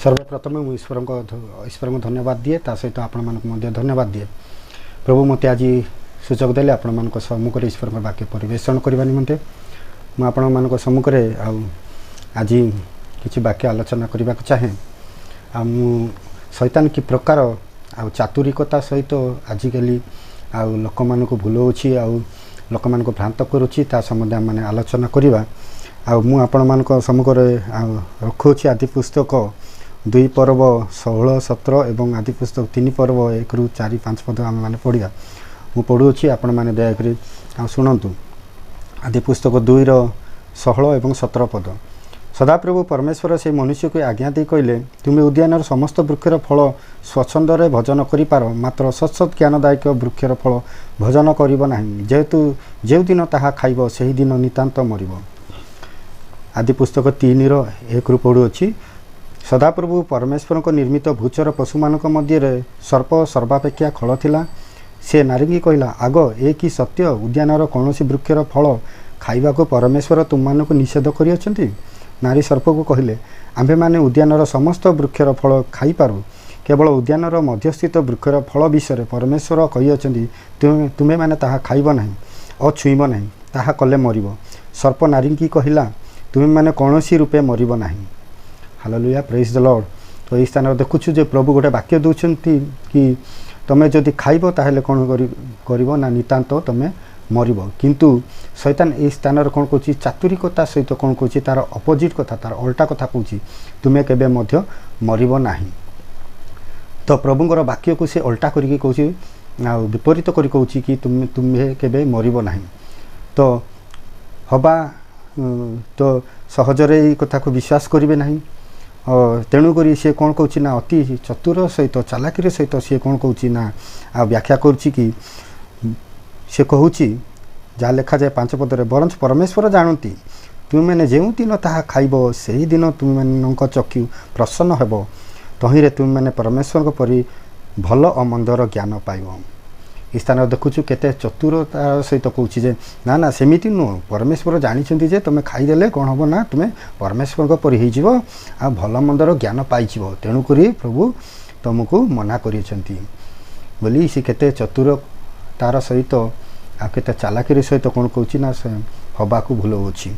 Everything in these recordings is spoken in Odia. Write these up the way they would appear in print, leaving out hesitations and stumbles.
ସର୍ବପ୍ରଥମେ ମୁଁ ଈଶ୍ୱରଙ୍କୁ ଧନ୍ୟବାଦ ଦିଏ, ତା ସହିତ ଆପଣମାନଙ୍କୁ ମଧ୍ୟ ଧନ୍ୟବାଦ ଦିଏ। ପ୍ରଭୁ ମୋତେ ଆଜି ସୁଯୋଗ ଦେଲେ ଆପଣମାନଙ୍କ ସମ୍ମୁଖରେ ଈଶ୍ୱରଙ୍କ ବାକ୍ୟ ପରିବେଷଣ କରିବା ନିମନ୍ତେ। ମୁଁ ଆପଣମାନଙ୍କ ସମ୍ମୁଖରେ ଆଉ ଆଜି କିଛି ବାକ୍ୟ ଆଲୋଚନା କରିବାକୁ ଚାହେଁ। ଆଉ ମୁଁ ଶୈତାନ କି ପ୍ରକାର ଆଉ ଚାତୁରିକତା ସହିତ ଆଜିକାଲି ଆଉ ଲୋକମାନଙ୍କୁ ଭୁଲଉଛି ଆଉ ଲୋକମାନଙ୍କୁ ଭ୍ରାନ୍ତ କରୁଛି, ତା ସମ୍ବନ୍ଧେ ଆମେମାନେ ଆଲୋଚନା କରିବା। ଆଉ ମୁଁ ଆପଣମାନଙ୍କ ସମ୍ମୁଖରେ ଆଉ ରଖୁଅଛି ଆଦି ପୁସ୍ତକ 2 ପର୍ବ 16 17 ଏବଂ ଆଦି ପୁସ୍ତକ 3 ପର୍ବ 1ରୁ 4 5 ପଦ ଆମେମାନେ ପଢ଼ିବା। ମୁଁ ପଢ଼ୁଅଛି, ଆପଣମାନେ ଦୟାକରି ଆଉ ଶୁଣନ୍ତୁ। ଆଦି ପୁସ୍ତକ 2ର 16 ଏବଂ 17 ପଦ। ସଦାପ୍ରଭୁ ପରମେଶ୍ୱର ସେହି ମନୁଷ୍ୟକୁ ଆଜ୍ଞା ଦେଇ କହିଲେ, ତୁମେ ଉଦ୍ୟାନର ସମସ୍ତ ବୃକ୍ଷର ଫଳ ସ୍ୱଚ୍ଛନ୍ଦରେ ଭୋଜନ କରିପାର, ମାତ୍ର ସତ୍ସତ୍ ଜ୍ଞାନଦାୟକ ବୃକ୍ଷର ଫଳ ଭୋଜନ କରିବ ନାହିଁ, ଯେହେତୁ ଯେଉଁଦିନ ତାହା ଖାଇବ ସେହିଦିନ ନିତାନ୍ତ ମରିବ। ଆଦି ପୁସ୍ତକ 3ର 1ରୁ ପଢ଼ୁଅଛି। ସଦାପ୍ରଭୁ ପରମେଶ୍ୱରଙ୍କ ନିର୍ମିତ ଭୂଚର ପଶୁମାନଙ୍କ ମଧ୍ୟରେ ସର୍ପ ସର୍ବାପେକ୍ଷା ଖଳ ଥିଲା। ସେ ନାରୀଙ୍କି କହିଲା, ଆଗ ଏ କି ସତ୍ୟ, ଉଦ୍ୟାନର କୌଣସି ବୃକ୍ଷର ଫଳ ଖାଇବାକୁ ପରମେଶ୍ୱର ତୁମମାନଙ୍କୁ ନିଷେଧ କରିଅଛନ୍ତି? ନାରୀ ସର୍ପକୁ କହିଲେ, ଆମ୍ଭେମାନେ ଉଦ୍ୟାନର ସମସ୍ତ ବୃକ୍ଷର ଫଳ ଖାଇପାରୁ, କେବଳ ଉଦ୍ୟାନର ମଧ୍ୟସ୍ଥିତ ବୃକ୍ଷର ଫଳ ବିଷୟରେ ପରମେଶ୍ୱର କହିଅଛନ୍ତି, ତୁମେମାନେ ତାହା ଖାଇବ ନାହିଁ ଓ ଛୁଇଁବ ନାହିଁ, ତାହା କଲେ ମରିବ। ସର୍ପ ନାରୀଙ୍କି କହିଲା, ତୁମେମାନେ କୌଣସି ରୂପେ ମରିବ ନାହିଁ। ହାଲେଲୁୟା, ପ୍ରେଜ୍ ଦ ଲର୍ଡ଼। ତ ଏଇ ସ୍ଥାନରେ ଦେଖୁଛୁ ଯେ ପ୍ରଭୁ ଗୋଟେ ବାକ୍ୟ ଦେଉଛନ୍ତି କି ତୁମେ ଯଦି ଖାଇବ ତାହେଲେ କ'ଣ କରିବ ନା ନିତାନ୍ତ ତୁମେ ମରିବ। କିନ୍ତୁ ଶୈତାନ ଏଇ ସ୍ଥାନରେ କ'ଣ କହୁଛି, ଚାତୁରିକତା ସହିତ କ'ଣ କହୁଛି, ତାର ଅପୋଜିଟ୍ କଥା, ତାର ଅଲଟା କଥା କହୁଛି, ତୁମେ କେବେ ମଧ୍ୟ ମରିବ ନାହିଁ। ତ ପ୍ରଭୁଙ୍କର ବାକ୍ୟକୁ ସେ ଅଲଟା କରିକି କହୁଛି ଆଉ ବିପରୀତ କରି କହୁଛି କି ତୁମେ କେବେ ମରିବ ନାହିଁ। ତ ହବା ତ ସହଜରେ ଏଇ କଥାକୁ ବିଶ୍ୱାସ କରିବେ ନାହିଁ। ତେଣୁକରି ସିଏ କ'ଣ କହୁଛି ନା ଅତି ଚତୁର ସହିତ ଚାଲାକିର ସହିତ ସିଏ କ'ଣ କହୁଛି ନା ଆଉ ବ୍ୟାଖ୍ୟା କରୁଛି କି ସେ କହୁଛି, ଯାହା ଲେଖାଯାଏ 5 ପଦରେ, ବରଞ୍ଚ ପରମେଶ୍ୱର ଜାଣନ୍ତି ତୁମେମାନେ ଯେଉଁଦିନ ତାହା ଖାଇବ ସେହିଦିନ ତୁମମାନଙ୍କ ଚକ୍ଷୁ ପ୍ରସନ୍ନ ହେବ, ତହିଁରେ ତୁମେମାନେ ପରମେଶ୍ୱରଙ୍କ ପରି ଭଲ ଓ ମନ୍ଦର ଜ୍ଞାନ ପାଇବ। ଏ ସ୍ଥାନରେ ଦେଖୁଛୁ କେତେ ଚତୁରତାର ସହିତ କହୁଛି ଯେ ନା ନା ସେମିତି ନୁହଁ, ପରମେଶ୍ୱର ଜାଣିଛନ୍ତି ଯେ ତୁମେ ଖାଇଦେଲେ କ'ଣ ହେବ ନା ତୁମେ ପରମେଶ୍ୱରଙ୍କ ପରି ହେଇଯିବ ଆଉ ଭଲ ମନ୍ଦର ଜ୍ଞାନ ପାଇଯିବ, ତେଣୁକରି ପ୍ରଭୁ ତୁମକୁ ମନା କରିଛନ୍ତି ବୋଲି ସେ କେତେ ଚତୁରତାର ସହିତ ଆଉ କେତେ ଚାଲାକିର ସହିତ କ'ଣ କହୁଛି ନା ସେ ହବାକୁ ଭୁଲଉଛି।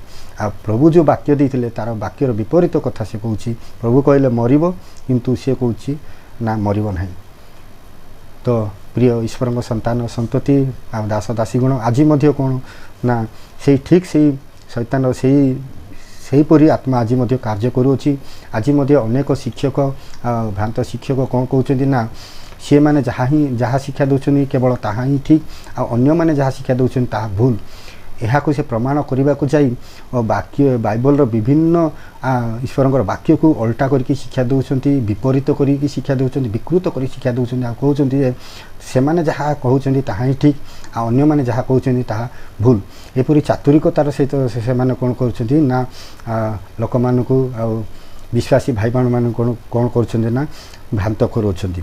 ଆଉ ପ୍ରଭୁ ଯେଉଁ ବାକ୍ୟ ଦେଇଥିଲେ ତାର ବାକ୍ୟର ବିପରୀତ କଥା ସେ କହୁଛି। ପ୍ରଭୁ କହିଲେ ମରିବ, କିନ୍ତୁ ସେ କହୁଛି ନା ମରିବ ନାହିଁ। ତ ପ୍ରିୟ ଈଶ୍ୱରଙ୍କ ସନ୍ତାନ ସନ୍ତତି ଆଉ ଦାସ ଦାସୀଗଣ, ଆଜି ମଧ୍ୟ କ'ଣ ନା ସେଇ ଠିକ୍ ସେଇ ଶୈତାନର ସେହିପରି ଆତ୍ମା ଆଜି ମଧ୍ୟ କାର୍ଯ୍ୟ କରୁଅଛି। ଆଜି ମଧ୍ୟ ଅନେକ ଶିକ୍ଷକ ଆଉ ଭ୍ରାନ୍ତ ଶିକ୍ଷକ କ'ଣ କହୁଛନ୍ତି ନା ସେମାନେ ଯାହା ଶିକ୍ଷା ଦେଉଛନ୍ତି କେବଳ ତାହା ହିଁ ଠିକ୍, ଆଉ ଅନ୍ୟମାନେ ଯାହା ଶିକ୍ଷା ଦେଉଛନ୍ତି ତାହା ଭୁଲ। ଏହାକୁ ସେ ପ୍ରମାଣ କରିବାକୁ ଯାଇ ବାକ୍ୟ ବାଇବଲର ବିଭିନ୍ନ ଈଶ୍ୱରଙ୍କର ବାକ୍ୟକୁ ଅଲଟା କରିକି ଶିକ୍ଷା ଦେଉଛନ୍ତି, ବିପରୀତ କରିକି ଶିକ୍ଷା ଦେଉଛନ୍ତି, ବିକୃତ କରି ଶିକ୍ଷା ଦେଉଛନ୍ତି ଆଉ କହୁଛନ୍ତି ଯେ ସେମାନେ ଯାହା କହୁଛନ୍ତି ତାହା ହିଁ ଠିକ୍ ଆଉ ଅନ୍ୟମାନେ ଯାହା କହୁଛନ୍ତି ତାହା ଭୁଲ। ଏପରି ଚାତୁରିକତାର ସହିତ ସେମାନେ କ'ଣ କରୁଛନ୍ତି ନା ଲୋକମାନଙ୍କୁ ଆଉ ବିଶ୍ୱାସୀ ଭାଇଭଉଣୀମାନଙ୍କୁ କ'ଣ କରୁଛନ୍ତି ନା ଭ୍ରାନ୍ତ କରୁଅଛନ୍ତି।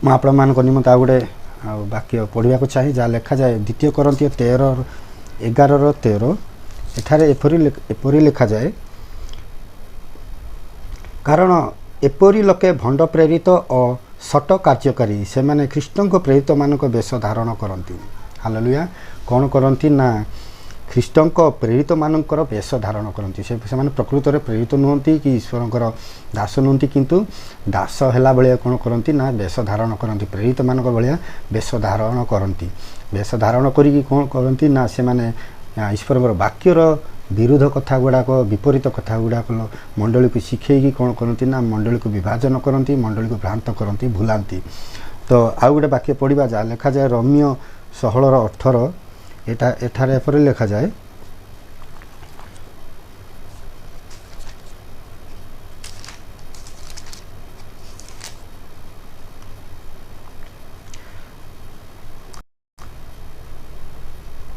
ମୁଁ ଆପଣମାନଙ୍କ ନିମନ୍ତେ ଆଉ ଗୋଟେ ଆଉ ବାକ୍ୟ ପଢ଼ିବାକୁ ଚାହେଁ, ଯାହା ଲେଖାଯାଏ ଦ୍ୱିତୀୟ କରିନ୍ଥୀୟ 11:13। ଏଠାରେ ଏପରି ଲେଖାଯାଏ, କାରଣ ଏପରି ଲୋକେ ଭଣ୍ଡ ପ୍ରେରିତ ଓ ସଟ କାର୍ଯ୍ୟକାରୀ, ସେମାନେ ଖ୍ରୀଷ୍ଟଙ୍କ ପ୍ରେରିତମାନଙ୍କ ବେଶ ଧାରଣ କରନ୍ତି। ହାଲେଲୁୟା। କ'ଣ କରନ୍ତି ନା ଖ୍ରୀଷ୍ଟଙ୍କ ପ୍ରେରିତମାନଙ୍କର ବେଶ ଧାରଣ କରନ୍ତି। ସେମାନେ ପ୍ରକୃତରେ ପ୍ରେରିତ ନୁହନ୍ତି କି ଈଶ୍ୱରଙ୍କର ଦାସ ନୁହନ୍ତି, କିନ୍ତୁ ଦାସ ହେଲା ଭଳିଆ କ'ଣ କରନ୍ତି ନା ବେଶ ଧାରଣ କରନ୍ତି, ପ୍ରେରିତମାନଙ୍କ ଭଳିଆ ବେଶ ଧାରଣ କରନ୍ତି। ବେଶ ଧାରଣ କରିକି କ'ଣ କରନ୍ତି ନା ସେମାନେ ଈଶ୍ୱରଙ୍କର ବାକ୍ୟର ବିରୁଦ୍ଧ କଥା ଗୁଡ଼ାକ, ବିପରୀତ କଥା ଗୁଡ଼ାକ ମଣ୍ଡଳୀକୁ ଶିଖେଇକି କ'ଣ କରନ୍ତି ନା ମଣ୍ଡଳୀକୁ ବିଭାଜନ କରନ୍ତି, ମଣ୍ଡଳୀକୁ ଭ୍ରାନ୍ତ କରନ୍ତି, ଭୁଲାନ୍ତି। ତ ଆଉ ଗୋଟେ ବାକ୍ୟ ପଢ଼ିବା, ଯାହା ଲେଖାଯାଏ ରୋମୀୟ 16:18। ଏଠାରେ ଏପରି ଲେଖାଯାଏ,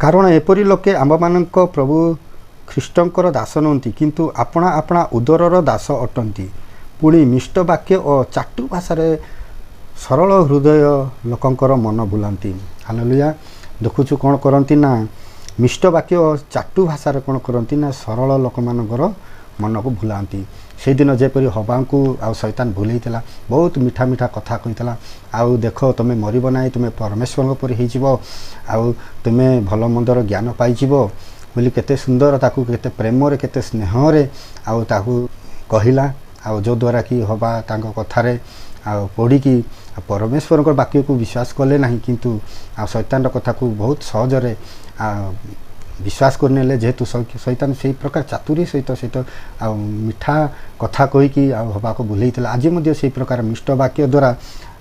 କାରଣ ଏପରି ଲୋକେ ଆମ୍ଭମାନଙ୍କ ପ୍ରଭୁ ଖ୍ରୀଷ୍ଟଙ୍କର ଦାସ ନୁହନ୍ତି, କିନ୍ତୁ ଆପଣା ଆପଣା ଉଦରର ଦାସ ଅଟନ୍ତି। ପୁଣି ମିଷ୍ଟ ବାକ୍ୟ ଓ ଚାଟୁ ଭାଷାରେ ସରଳ ହୃଦୟ ଲୋକଙ୍କର ମନ ବୁଲାନ୍ତି। ହାଲେଲୁୟା। ଦେଖୁଛୁ କ'ଣ କରନ୍ତି ନା ମିଷ୍ଟ ବାକ୍ୟ ଓ ଚାଟୁ ଭାଷାରେ କ'ଣ କରନ୍ତି ନା ସରଳ ଲୋକମାନଙ୍କର ମନକୁ ଭୁଲାନ୍ତି। ସେଇଦିନ ଯେପରି ହବାଙ୍କୁ ଆଉ ଶୈତାନ ଭୁଲେଇଥିଲା, ବହୁତ ମିଠା ମିଠା କଥା କହିଥିଲା, ଆଉ ଦେଖ, ତୁମେ ମରିବ ନାହିଁ, ତୁମେ ପରମେଶ୍ୱରଙ୍କ ପରି ହେଇଯିବ ଆଉ ତୁମେ ଭଲ ମନ୍ଦର ଜ୍ଞାନ ପାଇଯିବ ବୋଲି କେତେ ସୁନ୍ଦର ତାକୁ କେତେ ପ୍ରେମରେ, କେତେ ସ୍ନେହରେ ଆଉ ତାକୁ କହିଲା। ଆଉ ଯଦ୍ୱାରା କି ହବା ତାଙ୍କ କଥାରେ ଆଉ ପଢ଼ିକି ପରମେଶ୍ୱରଙ୍କ ବାକ୍ୟକୁ ବିଶ୍ୱାସ କଲେ ନାହିଁ, କିନ୍ତୁ ଆଉ ଶୈତାନର କଥାକୁ ବହୁତ ସହଜରେ ବିଶ୍ୱାସ କରିନେଲେ। ଯେହେତୁ ଶୈତାନ ସେଇ ପ୍ରକାର ଚାତୁରୀ ସହିତ ସହିତ ଆଉ ମିଠା କଥା କହିକି ଆଉ ହବାକୁ ଭୁଲେଇଥିଲା, ଆଜି ମଧ୍ୟ ସେଇ ପ୍ରକାର ମିଷ୍ଟ ବାକ୍ୟ ଦ୍ୱାରା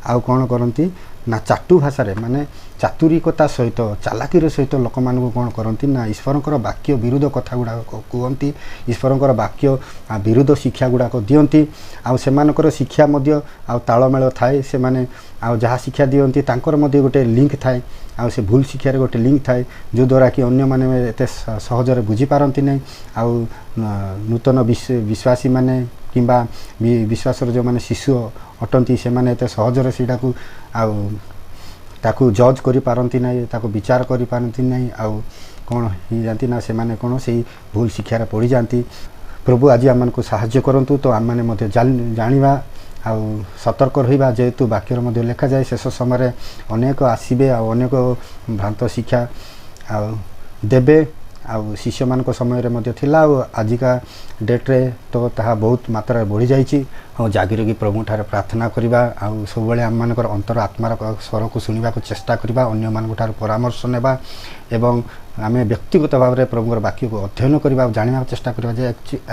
ଆଉ କ'ଣ କରନ୍ତି ନା ଚାଟୁ ଭାଷାରେ, ମାନେ ଚାତୁରିକତା ସହିତ, ଚାଲାକିର ସହିତ ଲୋକମାନଙ୍କୁ କ'ଣ କରନ୍ତି ନା ଈଶ୍ୱରଙ୍କର ବାକ୍ୟ ବିରୁଦ୍ଧ କଥା ଗୁଡ଼ାକ କୁହନ୍ତି, ଈଶ୍ୱରଙ୍କର ବାକ୍ୟ ବିରୁଦ୍ଧ ଶିକ୍ଷା ଗୁଡ଼ାକ ଦିଅନ୍ତି। ଆଉ ସେମାନଙ୍କର ଶିକ୍ଷା ମଧ୍ୟ ଆଉ ତାଳମେଳ ଥାଏ। ସେମାନେ ଆଉ ଯାହା ଶିକ୍ଷା ଦିଅନ୍ତି, ତାଙ୍କର ମଧ୍ୟ ଗୋଟେ ଲିଙ୍କ ଥାଏ ଆଉ ସେ ଭୁଲ ଶିକ୍ଷାରେ ଗୋଟେ ଲିଙ୍କ ଥାଏ, ଯେଉଁଦ୍ୱାରା କି ଅନ୍ୟମାନେ ଏତେ ସହଜରେ ବୁଝିପାରନ୍ତି ନାହିଁ। ଆଉ ନୂତନ ବିଶ୍ୱାସୀମାନେ କିମ୍ବା ବିଶ୍ୱାସର ଯେଉଁମାନେ ଶିଶୁ ଅଟନ୍ତି, ସେମାନେ ଏତେ ସହଜରେ ସେଇଟାକୁ ଆଉ ତାକୁ ଜଜ୍ କରିପାରନ୍ତି ନାହିଁ, ତାକୁ ବିଚାର କରିପାରନ୍ତି ନାହିଁ। ଆଉ କ'ଣ ହେଇଯାନ୍ତି ନା ସେମାନେ କ'ଣ ସେଇ ଭୁଲ ଶିକ୍ଷାରେ ପଡ଼ିଯାଆନ୍ତି। ପ୍ରଭୁ ଆଜି ଆମମାନଙ୍କୁ ସାହାଯ୍ୟ କରନ୍ତୁ ତ ଆମମାନେ ମଧ୍ୟ ଜାଣିବା ଆଉ ସତର୍କ ରହିବା। ଯେହେତୁ ବାକ୍ୟରେ ମଧ୍ୟ ଲେଖାଯାଏ, ଶେଷ ସମୟରେ ଅନେକ ଆସିବେ ଆଉ ଅନେକ ଭ୍ରାନ୍ତ ଶିକ୍ଷା ଆଉ ଦେବେ। ଆଉ ଶିଷ୍ୟମାନଙ୍କ ସମୟରେ ମଧ୍ୟ ଥିଲା ଆଉ ଆଜିକା ଡେଟ୍ରେ ତ ତାହା ବହୁତ ମାତ୍ରାରେ ବଢ଼ିଯାଇଛି। ଆଉ ଜାଗିରକି ପ୍ରଭୁଙ୍କଠାରେ ପ୍ରାର୍ଥନା କରିବା ଆଉ ସବୁବେଳେ ଆମମାନଙ୍କର ଅନ୍ତର ଆତ୍ମାର ସ୍ୱରକୁ ଶୁଣିବାକୁ ଚେଷ୍ଟା କରିବା, ଅନ୍ୟମାନଙ୍କ ଠାରୁ ପରାମର୍ଶ ନେବା ଏବଂ ଆମେ ବ୍ୟକ୍ତିଗତ ଭାବରେ ପ୍ରଭୁଙ୍କର ବାକ୍ୟକୁ ଅଧ୍ୟୟନ କରିବା ଆଉ ଜାଣିବାକୁ ଚେଷ୍ଟା କରିବା ଯେ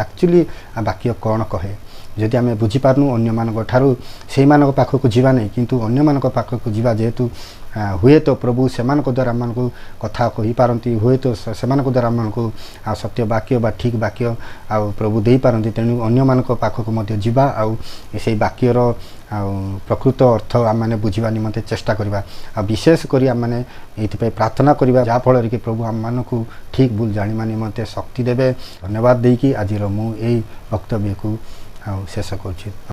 ଆକ୍ଚୁଆଲି ବାକ୍ୟ କ'ଣ କହେ। ଯଦି ଆମେ ବୁଝିପାରୁନୁ, ଅନ୍ୟମାନଙ୍କ ଠାରୁ ସେଇମାନଙ୍କ ପାଖକୁ ଯିବା ନାହିଁ, କିନ୍ତୁ ଅନ୍ୟମାନଙ୍କ ପାଖକୁ ଯିବା। ଯେହେତୁ ହୁଏତ ପ୍ରଭୁ ସେମାନଙ୍କ ଦ୍ୱାରା ଆମମାନଙ୍କୁ କଥା କହିପାରନ୍ତି, ହୁଏତ ସେମାନଙ୍କ ଦ୍ୱାରା ଆମମାନଙ୍କୁ ଆଉ ସତ୍ୟ ବାକ୍ୟ ବା ଠିକ୍ ବାକ୍ୟ ଆଉ ପ୍ରଭୁ ଦେଇପାରନ୍ତି। ତେଣୁ ଅନ୍ୟମାନଙ୍କ ପାଖକୁ ମଧ୍ୟ ଯିବା ଆଉ ସେଇ ବାକ୍ୟର ଆଉ ପ୍ରକୃତ ଅର୍ଥ ଆମମାନେ ବୁଝିବା ନିମନ୍ତେ ଚେଷ୍ଟା କରିବା। ଆଉ ବିଶେଷ କରି ଆମମାନେ ଏଇଥିପାଇଁ ପ୍ରାର୍ଥନା କରିବା, ଯାହାଫଳରେ କି ପ୍ରଭୁ ଆମମାନଙ୍କୁ ଠିକ୍ ଭୁଲ ଜାଣିବା ନିମନ୍ତେ ଶକ୍ତି ଦେବେ। ଧନ୍ୟବାଦ ଦେଇକି ଆଜିର ମୁଁ ଏଇ ବକ୍ତବ୍ୟକୁ ଆଉ ଶେଷ କରୁଛି।